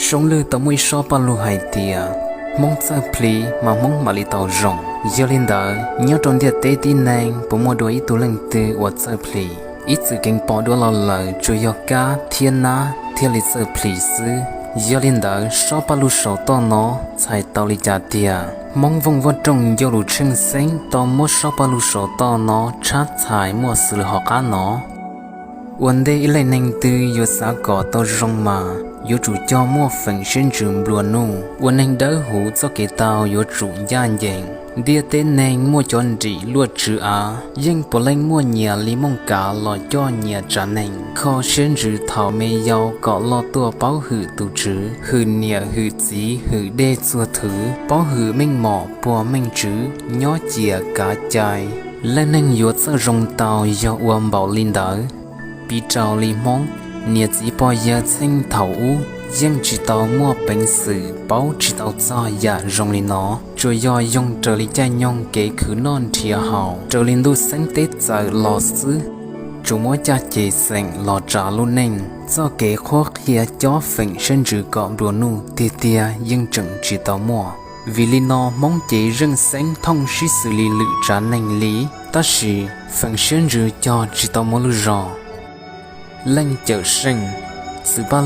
Soob Lwj tau muaj ib sob paj lug hais tias, Hmoob txawj plhis mas Hmoob mam li tau zoo. Yog li ntawd, nyob rau ntiaj teb tib neeg puas muaj dua ib tug leej twg uas txawj plhis? Ib txwm keev pom dua los lawm tsuas yog kab thiab nab thiaj li txawj plhis xwb. Yog li ntawd, sob paj lug saum toj no txhais tau li cas tiag? Hmoob Vooj Vaj Rooj Ncauj Lus Tsheej Xeeb tau muab sob paj lug saum toj no tshab txhais muaj xws li hauv qab no. Ua ntej ib leej neeg twg yuav xav kom tau zoo mas yuav tsum cog muaj feem siab ntsws nplua nuj. Ua neeg dawb huv txoj kev tau yuav tsum ncaj ncees. Ntiaj teb neeg muaj cov nrim luaj tswv av, yeej puav leej muaj nyias li mooj kav los coj nyias tsav neeg. Kho siab ntsws thaum me yau kom loj tuaj paub hwm tus tswv, hwm niam hwm txiv hwm dej txhua thwv, paub hwm meej mom puag meej tswv, nyob ciam kav cai. Leej neeg yuav txawj zoo tau yog ua npaum li ntawd. Piv rau li Hmoob, niam txiv pog yawg txheej thaum ub yeej tsis tau muaj peev xwm paub tsis tau txog yam zoo li no, tsuas yog yoog raws li caij nyoog kev khwv noj nrhiav haus, raws li ntuj xeeb teb txawm los xwb. Tsuas muab caj ces xeem los tsav lub neej, txoj kev qhuab qhia cob feem siab ntsws kom nplua nuj tiag tiag yeej tseem tsis tau muaj. Vim li no Hmoob cev zeej xeeb thooj sib xws li lwm tsav neeg li, tab sis feem siab ntsws cog tsis tau muaj lub zog. Leej Cawm Seej, xwm paj